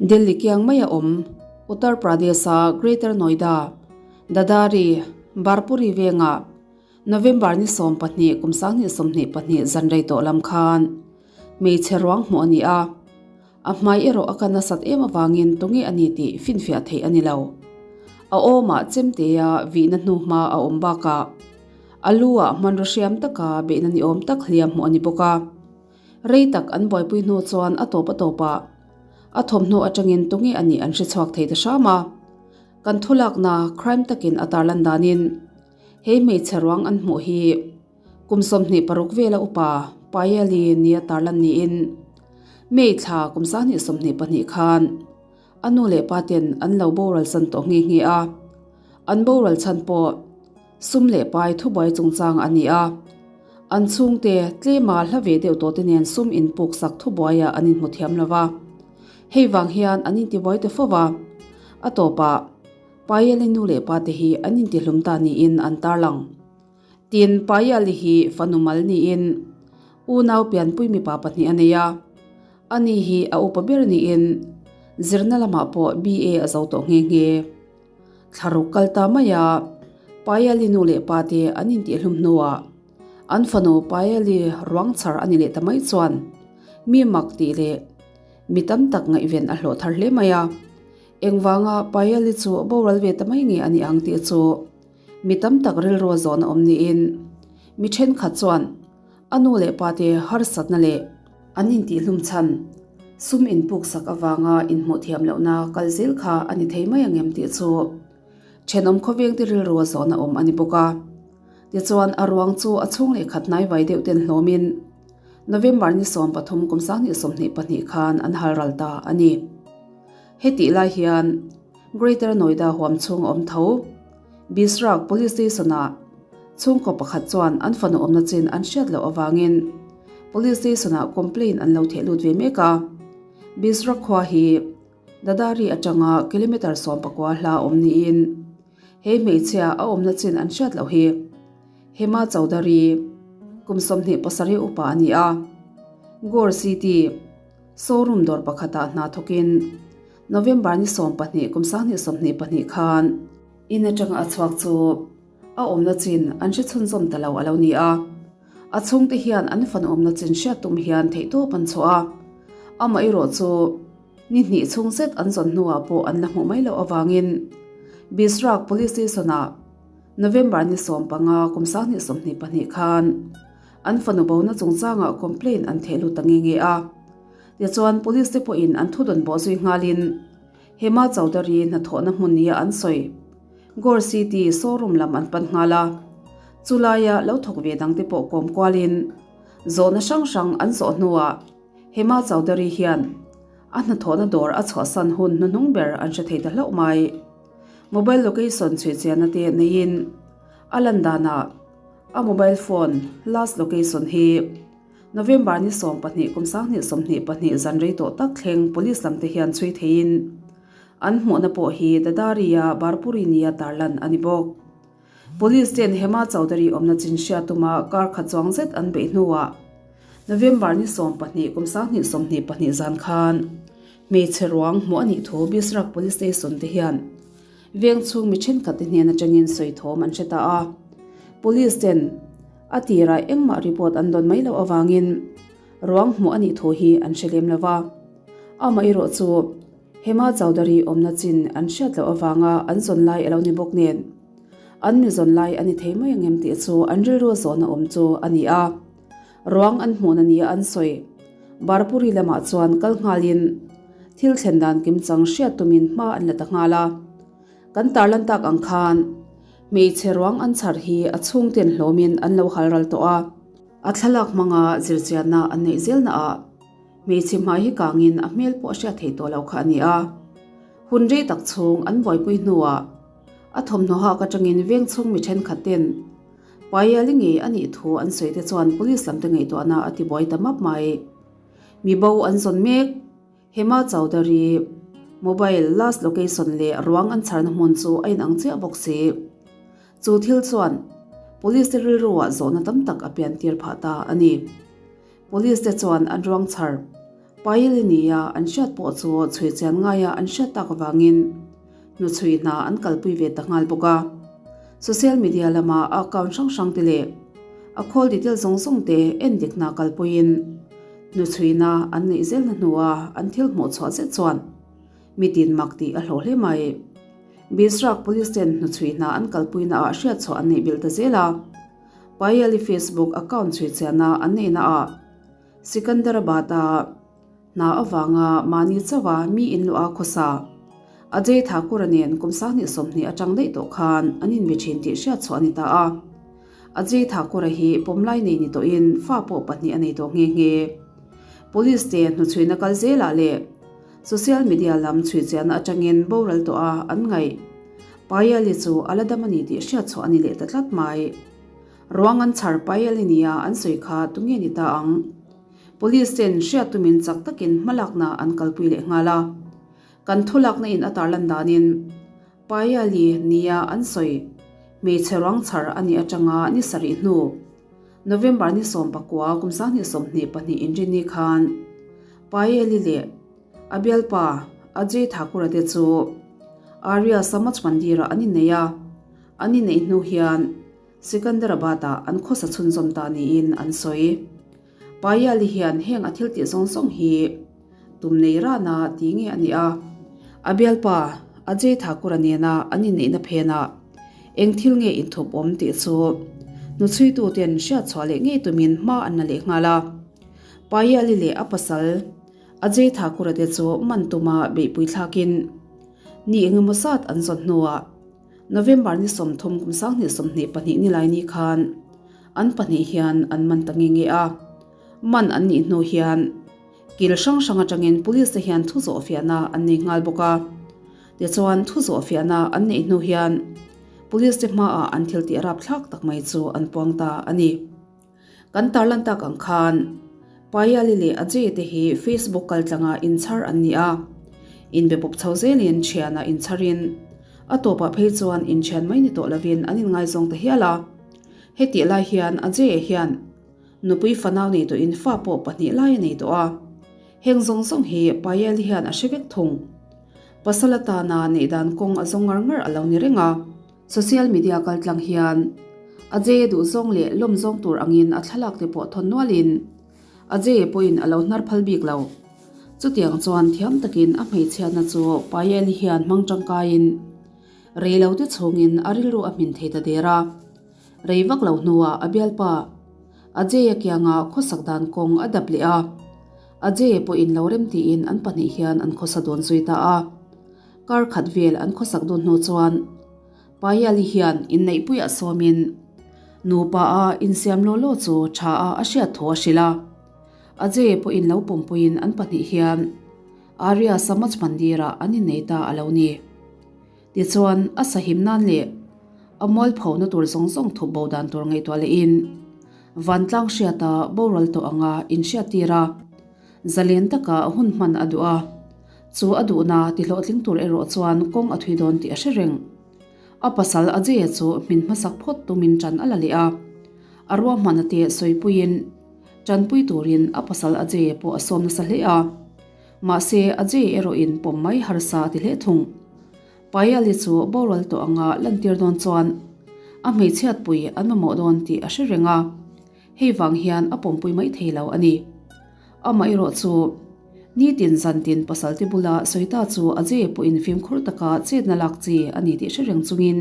Delhi kiang maia awm Uttar Pradesh-a Greater Noida, Dadari, Barpuri vengah November ni 12 kum 2022 zan rei tawh lam khan hmeichhe ruang hmuh a ni a. A hmai erawh a ka nasat em avangin tunge a ni tih finfiah theih a ni lo. A awmah chemtea vihna hnuhma a awm bakah a lu ah hmanraw hriam taka beihna ni awm tak hliam hmuh a ni bawk a. Rei tak an buaipui hnu chuan a tawp a tawpah a thawmhnaw atangin tunge a nih an hre chhuak thei ta hram a. Kan thulakna crime takin a tarlan danin he hmeichhe ruang an hmuh hi Kum 26 vela upa Payali nia tarlan niin May thla kum 2022 khan a nu leh pa ten an lo boral san tawh nghe nghe a. An boral chhan pawh sum leh pai thubuai chungchang a ni a. An chhungte tlema hla ve deuh tawh te nen sum inpuk sak thubuaiah an inhmu thiam lo va. Hei vang hian an intibuai ta fo va. A tawpah Payali nu leh pa te hi an intihlum ta niin an tarlang. Tin, Payali hi fanu mal niin unau pianpui mipa pahnih a nei a. Ani hi a upa ber niin zirna lamah pawh BA a zo tawh nghe nghe. Thlaruk kal ta maia Payali nu leh pa te an intihlum hnuah an fanu Payali ruang chhar a ni leh ta mai chuan mi mak tih leh mi tam tak ngaihven a hlawh thar hle mai a. Engvanga Payali chu boral ve ta mai nge a ni ang tih chu Mi tam tak rilru a zawhna awm niin mi thenkhat chuan a nu leh pa te harsatna leh an intihhlum chhan sum inpuksak avanga inhmuh thiam lohna kal zel kha a ni thei mai ang em tih chu thenawm khawvengte rilru a zawhna awm a ni bawk a. Tichuan a ruang chu a chhung leh khat hnai vai deuh ten hlawmin November ni 13 kum 2022 khan an hal ral ta a ni. Hetih lai hian Greater Noida huam chhung a awm tho. Bisrak Police Station-ah chhungkaw pakhat chuan an fanu awmna chin an hriat loh avangin Police Station-ah complaint an lo theh lut ve mek a. Bisrak khua hi Dadari atanga kilometre 19 hla awm niin he hmeichhia a awmna chin an hriat loh hi Hema Chaudhary kum 27 upa a ni a. Gore City showroom dawr pakhatah hna thawkin November ni 12 kum 2022 khan in atanga a chhuak chu a awmna chin an hre chhunzawm ta lo a lo ni a. A chhungte hian an fan awmna chin hriat tum hian theihtawp an chhuah a. Amaherawh chu ni hnih chhung zet an zawn hnuah pawh an la hmuh mai loh avangin Bisrak Police Station-ah November ni 15 kum 2022 khan an fanu bona chungchangah complaint an theh lut ta nge nge a. Tichuan Police te pawhin an thudawn bawh zui nghalin Hema Chaudhary hnathawhna hmun nia an sawi. Gore City showroom lam an pan nghal a, chulaia lo thawk ve dangte pawh kawm kualin zawhna hrang hrang an zawh hnuah Hema Chaudhary hian a hnathawhna dawr a chhuahsan hun hnuhnung ber an hre thei ta hlauh mai. Mobile location chhuihchiahna te neiin a lan danah a mobile phone last location hi November ni 12 kum 2022 zan rei tawh tak thleng police lam te hian chhui theiin an hmuhna pawh hi Dadari-a Barpuri nia tarlan a ni bawk. Police ten Hema Chaudhary awmna chin hriat tuma kar khat chuang zet an beih hnuah November ni 12 kum 2022 zan khan hmeichhe ruang hmuh a nih thu Bisrakh Police Station te hian veng chhung mi thenkhat te hnen atangin sawi thawm an hre ta a. Police ten A tirah engmah report an dawn mai loh avangin ruang hmuh a nih thu hi an hre lem lo va. Amaherawh chu Hema Chaudhary awmna chin an hriat loh avanga an zawn lai a lo ni bawk nen an mi zawn lai a ni thei mai ang em tih chu an rilru zawhna awm chu a ni a. Ruang an hmuhna nia an sawi Barpuri lamah chuan kal nghalin thil thlen dan kimchang hriat tumin hma an la ta nghal a. Kan tarlan tak ang khan Hmeichhe ruang an chhar hi a chhungten hlawmin an lo hal ral tawh a. A thlalak hmanga zirchianna an neih zelnaah hmeichhe hmai hi kangin a hmel pawh a hriat theih tawh loh kha a ni a. Hun rei tak chhung an buaipui hnuah a thawmhnaw hak atangin veng chhung mi thenkhat ten Paiali ngei a nih thu an sawi te chuan police lam te ngaihtuahna a tibuai ta map mai. Mi bo an zawn mek. Hema Chaudhary mobile last location leh ruang an chharna hmun chu a inang chiah bawk si. Chu thil chuan Police te rilruah zawhna tam tak a pian tir phah ta a ni. Police te chuan an ruang chhar. Payal-i nia an hriat pawh chu chhui chian ngaia an hriat tak avangin hnuchhui hna an kalpui ve ta nghal bawk a. Social media lama a account hrang hrang te leh a call detail zawng zawng te en dik hna kalpuiin hnuchhuina an neih zelna hnua an thil hmuh chhuah zet chuan mitin mak tih a hlawh hle mai. Bisrak Police ten hnuchhui hna an kalpuina ah hriat chhuah an neih belh ta zel a. Payal-i Facebook account chhui chiahna an neihna ah Sikandarabad-a hna avanga mahni chauha mi inluah a khawsa Ajay Thakur-a nen kum 2020 atang daih tawh khan an inbe thin tih hriat chhuah a ni ta a. Ajay Thakur-a hi pawmlai nei ni tawhin fa pawh pahnih a nei tawh nghe nghe. Police te hnuchhuina kal zelah leh social media lam chhuichiahna atangin boral tawh a an ngaih. Payali chu a la dam a ni tih hriat chhuah a ni leh ta tlat mai. Ruang an chhar Payali nia an sawi kha tunge ni ta ang? Police ten hriat tumin chak takin hmalakna an kalpui leh nghal a. Kan thulakna in a tarlan danin Payali nia an sawi hmeichhe ruang chhar a nih atanga ni sarih hnu November ni 19 kum 2022 inrinni khan Payali leh a bialpa Ajay Thakur-a te chu Arya Samaj Mandir-ah an innei a. An inneih hnu hian Sikandarabad-ah an khawsa chhunzawm ta niin an sawi. Payali hian heng a thil tih zawng zawng hi tum nei rana ti nge a nih a. A bialpa Ajay Thakur-a nena an inneihna phenah eng thil nge inthup awm tih chu hnuchhuituten hriat chhuah leh ngei tumin hma an la leh nghal a. Payali leh a pasal Ajay Thakur-a te chu man tuma beihpui thlakin ni engemaw zat an zawn hnuah November ni 30 kum 2022 nilai ni khan an pahnih hian an man ta nge nge a. Man an nih hnu hian kil hrang hrang atangin police te hian thu zawh fiahna an nei nghal bawk a. Tichuan thu zawh fiahna an neih hnu hian police te hmaah an thil tih rapthlak tak mai chu an puang ta a ni. Kan tarlan tak ang khan Payali leh Ajay te hi Facebook kaltlanga inchhar an ni a. Inbe pawp chho zelin thianah inchharin a tawpah phei chuan inthian mai ni tawh lovin an inngaizawng ta hial a. Hetih lai hian Ajay hian nupui fanau nei tawhin fa pawh pahnih lai a nei tawh a. Heng zawng zawng hi Payali hian a hre vek thung. Pasal atana neih dan kawng a zawng ngar ngar a lo ni reng a. Social media kaltlang hian Ajay-a duhzawng leh lawmzawng tur angin a thlalak te pawh thawn nualin Ajay-a pawhin a lo hnar phal bik lo. Chutiang chuan thiam takin a hmeichhiatna chu Payal-i hian hmang tangkaiin rei lo te chhungin a rilru a hmin thei ta der a. Rei vak lo hnuah a bialpa Ajay-a kianga khawsak dan kawng a dap leh a, Ajay-a pawhin lo rem tiin an pahnih hian an khawsa dawn zui ta a. Kar khat vel an khawsak dun hnu chuan Payali hian inneihpuiah sawmin nupa a insiam law law chu tha a a hriat thu a hrilh a. Ajay pawhin lo pawmpuiin an pahnih hian Arya Samaj Mandir-ah an innei ta a lo ni. Tichuan a sahim nan leh a mualphona tur zawng zawng thup bo dan tur ngaihtuah lehin vantlang hriata boral tawh anga inhriattir a, zalen taka hun hman a duh a. Chu a duhna ti hlawhtling tur erawh chuan kawng a thui dawn tih a hre reng. A pasal Ajay-a chu hmin hmasak phawt tumin ṭan a la leh a. A ruahmanna te sawipuiin ṭanpui turin a pasal Ajay-a pawh a sawm nasa hle a. Mahse, Ajay erawhin pawm mai harsa a ti hle thung. Payali chu boral tawh anga lantir dawn chuan a hmeichhiatpui an mamawh dawn tih a hre reng a. Hei vang hian a pawmpui mai thei lo a ni. Amah erawh chu nitin zantin pasalte bula sawi ta chu a je pawhin fimkhur taka chetna lak chi a ni tih hre reng chungin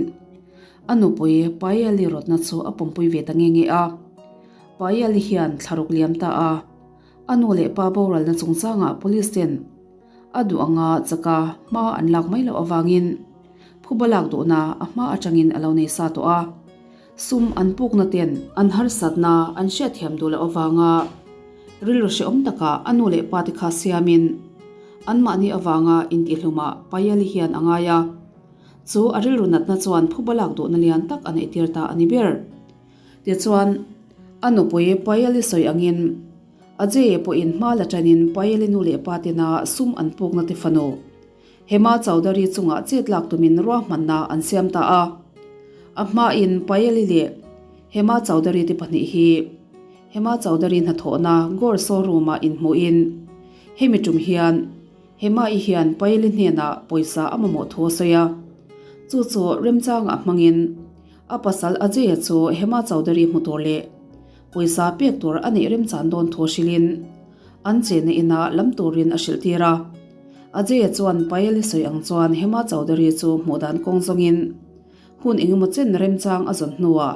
a nupui Payali rawtna chu a pawmpui ve ta nge nge a. Payali hian thlaruk liam ta a, a nu leh pa boralna chungchangah police ten a duh anga chaka hma an lak mai loh avangin phuba lak duhna a hma atangin a lo nei sa tawh a. Sum an pukna ten an harsatna an hriatthiam duh loh avanga rilru hrehawm takah a nu leh pa te kha siamin anmahni avanga intihhlumah Payali hian a ngai a. Chu a rilru natna chuan phuba lak duhna lian tak a neihtir ta a ni ber. Tichuan, a nupui Payali sawi angin Ajay-a pawhin hma la tanin Payali nu leh pa tena sum an pukna te fanu Hema Chowdhury chungah chet lak tumin ruahmanna an siam ta a. A hmain Payali leh Hema Chowdhury te pahnih hi Hema Chowdhury hnathawhna Gore showroom-ah inhmuhin. Hemi tum hian Hema-i hian Payali hnenah pawisa a mamawh thu a sawi a. Chu chu remchangah hmangin a pasal Ajay-a chu Hema Chaudhary hmu tur leh pawisa pek tur a neih remchan dawn thu hrilhin an chenna inah lam turin a hrilh tir a. Ajay-a chuan Payali sawi ang chuan Hema Chaudhary chu hmuh dan kawng zawngin hun engemaw chen remchang a zawn hnuah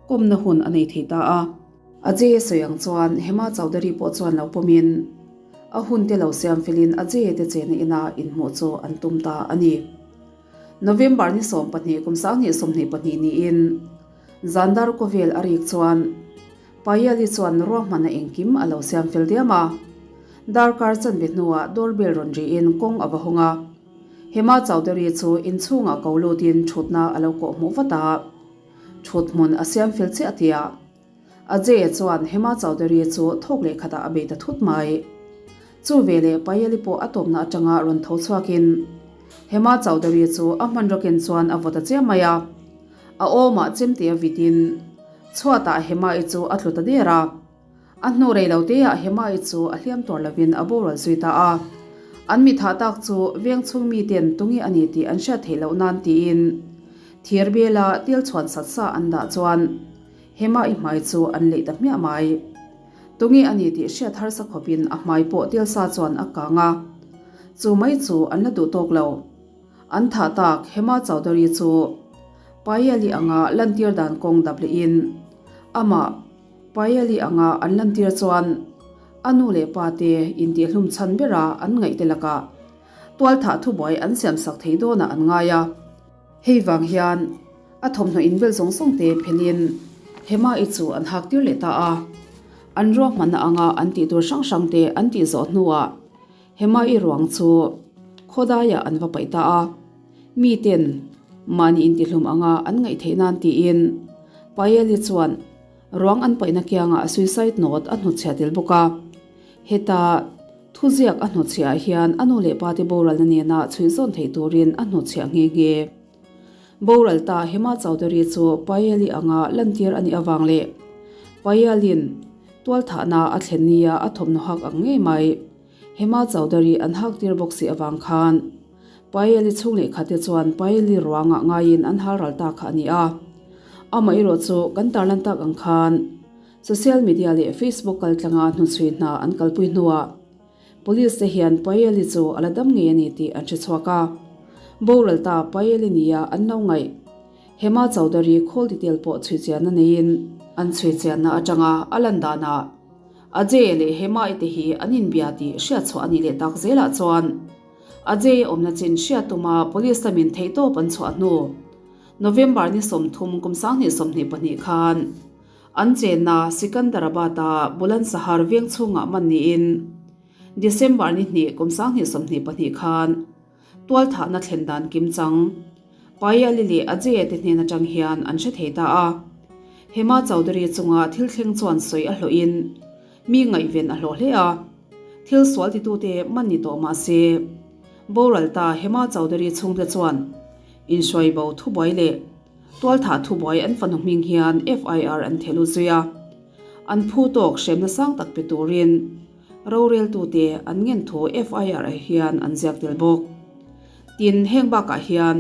kawmna hun a nei thei ta a. Ajay-a sawi ang chuan Hema Chaudhary pawh chuan lo pawmin a hunte lo siam felin Ajay-a te chena ina inhmuh chu an tum ta a ni. November ni 12 kum 2022 niin Zandar Kovel a rik chuan Payali chuan ruahmana engkim a lo siam fel diam a. Darkar chanve hnuah doorbell rawn riin kawng a va hawng a. Hema Chaudhary chu inchhungah ko lutin thutna a lo kawh hmuh vat a. Thut hmun a siam fel chiah tia Ajay-a chuan Hema Chaudhary chu thawk leh khatah a bei ta thut mai. Chu veleh Payali pawh a tawpna atanga rawn tho chhuakin Hema Chaudhary chu a hmanraw ken chuan a vaw ta chiam mai a. A awmah chemte a vitin chhuatah Hema-i chu a tlu ta der a. A hnu rei lo teah Hema-i chu a hliam tuar lovin a boral zui ta a. An mi thah tak chu veng chhung miten tunge a ni tih an hriat theih loh nan tiin thir bela tel chhuan sat sa an dah chuan Hema-i hmai chu an leih ta hmiah mai. Tunge a ni tih hriat harsa khawpin a hmai pawh tel sa chuan a kang a. Chu mai chu an la duh tawk lo. An thah tak Hema Chaudhary chu Payali anga lantir dan kawng dap lehin amah Payali anga an lantir chuan a nu leh pa te intihhlum chhan bera an ngaih te lakah tualthah thubuai an siamsak thei dawnah an ngai a. Hei vang hian a thawmhnaw inbel zawng zawng te phelin Hema-i chu an hak tir leh ta a. An ruahmanna anga an tih tur hrang hrang te an tih zawh hnuah Hema-i ruang chu khawdaiah an va paih ta a. Miten mahni intihlum anga an ngaih theih nan tiin Payali chuan ruang an paihna kiangah suicide note a hnutchhiah tel bawk a. Heta thuziak a hnutchhiah ah hian a nu leh pa te boralna nena chhuih zawn theih turin a hnutchhiah nghe nghe. Boral ta Hema Chaudhary chu Payali anga lantir a nih avang leh Payalin tualthahna a thlen nia a thawmhnaw hak ang ngei mai. Hema Chaudhary an hak tir bawk si avang khan Payali chhung leh khate chuan Payali ruangah ngaiin an hal ral ta kha a ni a. Amaherawh chu kan tarlan tak ang khan Social media leh Facebook kaltlanga hnuchhui hna an kalpui hnuah Police te hian Payali chu a la dam ngei a ni tih an hre chhuak a. Boral ta Payali nia an lo ngaih. Hema Chaudhary call detail pawh chhui chianna neiin an chhui chianna atanga a lan danah Ajay leh Hema-i te hi an inbia tih hriat chhuah a nih leh tak zelah chuan Ajay awmna chin hriat tuma Police lamin theihtawp an chhuah hnu November ni 30 kum 2022 khan An chenna Sikandarabad-a Bulandsahar veng chhungah man niin December ni hnih kum 2022 khan tualthahna thlen dan kimchang Payali leh Ajay-a te hnen atang hian an hre thei ta a. Hema Chaudhary chunga thil thleng chuan sawi a hlawhin mi ngaihven a hlawh hle a. Thil sual titute man ni tawh mah se boral ta Hema Chaudhary chhungte chuan inhruai bo thubuai leh Tualthah thubuai an fanu hming hian FIR an theh lut zui a, an phu tawk hremna sang tak pe turin roreltute an ngen thu FIR ah hian an ziak tel bawk. Tin, heng bakah hian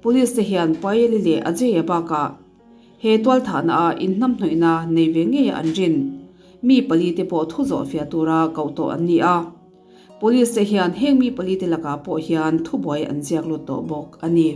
Police te hian Payali leh Ajay-a bakah he tualthahna ah inhnamhnawihna nei ve ngeia an rin mi pali te pawh thu zawh fiah tura koh tawh an ni a. Police te hian heng mi pali te lakah pawh hian thubuai an ziak lut tawh bawk a ni.